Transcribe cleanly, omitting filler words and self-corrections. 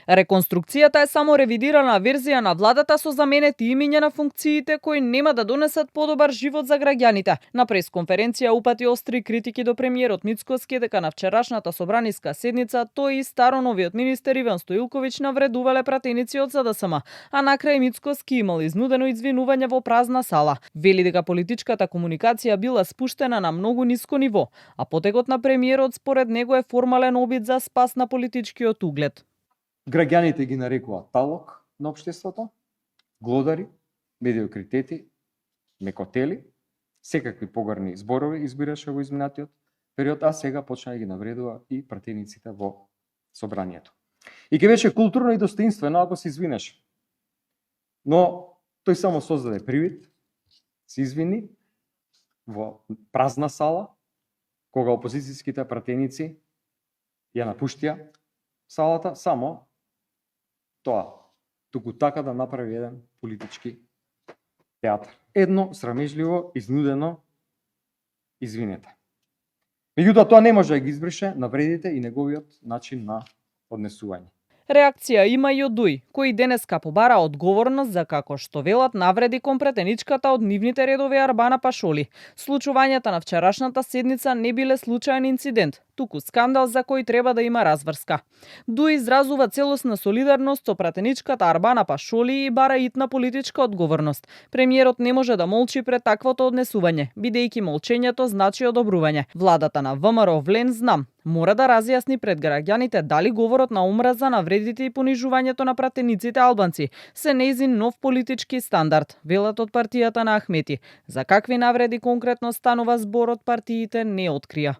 Реконструкцијата е само ревидирана верзија на владата со заменети имиња на функциите кои нема да донесат подобар живот за граѓаните. На пресконференција упати остри критики до премиерот Мицкоски дека на вчерашната собраниска седница тој и староновиот министер Иван Стоилковиќ навредувале пратеници од СДСМ, а накрај Мицкоски имал изнудено извинување во празна сала. Вели дека политичката комуникација била спуштена на многу ниско ниво, а потегот на премиерот според него е формален обид за спас на политичкиот углед. Граѓаните ги нарекуваат талок на општеството, глодари, медиокритети, мекотели, секакви погрни зборови избираше во изминатиот период, а сега почна да ги навредува и пратениците во собранието. И ке беше културно и достоинствено ако се извинеше. Но тој само создаде привид, се извини во празна сала, кога опозицијските пратеници ја напуштија салата, само тоа, туку така да направи еден политички театар. Едно срамежливо, изнудено извинете. Меѓутоа, тоа не може да ги избрише навредите и неговиот начин на однесување. Реакција има и од ДУИ, кои денеска побара одговорност за, како што велат, навреди кон претеничката од нивните редови Арбана Пашоли. Случувањата на вчерашната седница не биле случаен инцидент, туку скандал за кој треба да има разврска. ДУИ изразува целосна солидарност со пратеничката Арбана Пашоли и бара итна политичка одговорност. Премиерот не може да молчи пред таквото однесување, бидејќи молчењето значи одобрување. Владата на ВМРО Влен знам мора да разјасни пред граѓаните дали говорот на омраза, навредите и понижувањето на пратениците албанци се нејзин нов политички стандард, велат од партијата на Ахмети. За какви навреди конкретно станува зборот, партиите не открија.